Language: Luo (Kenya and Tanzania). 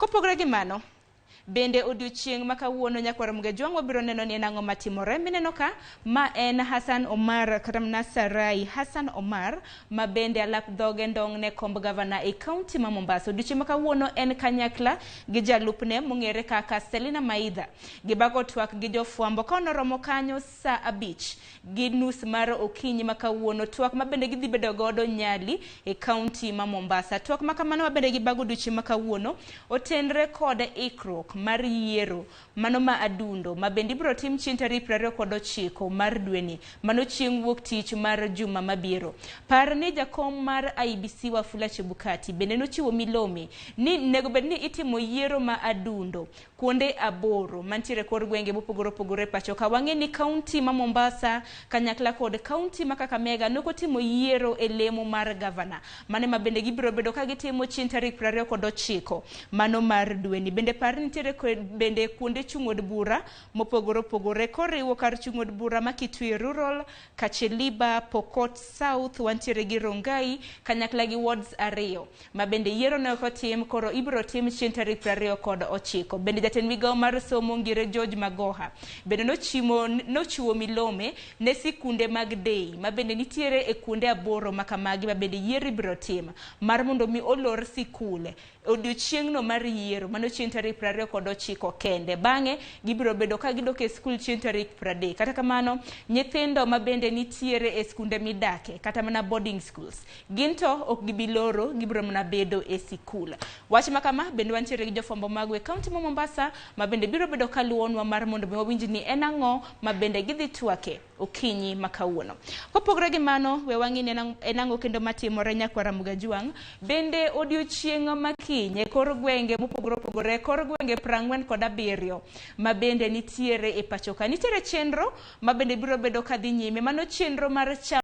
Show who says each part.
Speaker 1: Kopogore gi mano, bende odiochieng' ma kawuono nyakwar Mgejwang' wabiro neno ni en ang'o matimore. Mineno ka ma en Hassan Omar kata mana Sarai Hassan Omar ma bende alap dhoge ndong' ne komb gavana e kaunti ma Mombasa. Odiochieng' ma kawuono en kanyakla gi jalupne mong'ere kaka Selina Maidha. Gibago twak gi jofwambo ka noromo kanyo saa 5:30 mar okinyi ma kawuono. Twak ma bende gidhi bedo godo Nyali e kaunti ma Mombasa. Twak ma kamano ma bende gibago odiochieng' ma kawuono otenre kod ikruok mar yiero mano ma adundo ma bende ibiro tim chieng' tarik 29 mar dweni, mano chieng' wuok tich mar juma mabiro. Par ni jakom mar IEBC Wafula Chebukati bende nochiwo milome ni nego bed ni itimo yiero ma adundo kuonde 8 mantiere kor gwenge mopogore opogore pacho ka. Wang'e ni kaunti ma Mombasa kanyakla kod kaunti ma Kakamega nokotimo yiero e lemo mar gavana, mane ma bende gibiro bedo ka gitimo chieng' tarik 29 mano mar dweni. Bende par nitiere bende kuonde chung' od bura mopogore opogore koriwo kar chung' od bura ma Kitui Rural, Kacheliba, Pokot South, wantiere gi Rongai kanyakla gi wards 2 ma bende yiero ne ok otim, koro ibiro tim chieng' tarik 29. Bende jatend migawo mar somo Ngire George Magoha bende nochiwo milome ne sikunde mag day ma bende nitiere e kuonde 8 ma kamagi ma bende yiero ibiro tim mar mondo mi olor sikul odiochieng'no mar yiero mano chieng' tarik 29 kende. Bang'e gibiro bedo ka gidok e skul chieng' tarik 30. Kata kamano, nyithindo ma bende nitiere e skunde midake kata mana boarding schools gin to ok gibi loro, gibiro mana bedo e sikul. Wach ma kama bende wantiere gi jofwambo magwa e kaunti ma Mombasa ma bende biro bedo kaluwonwa mar mondo mi wawinj ni en ang'o ma bende gidhi twake okinyi ma kawuono. Kopogore gi mano, we wang'i ni en ang'o kendo matimore nyakwar Ramogi Ajwang'. Bende odiochieng' ma kiny e kor gwenge mopogore opogore, kor gwenge 47 ma bende nitiere e pacho ka, nitiere chenro ma bende biro bedo kadhi nyime, mano chenro mar cham.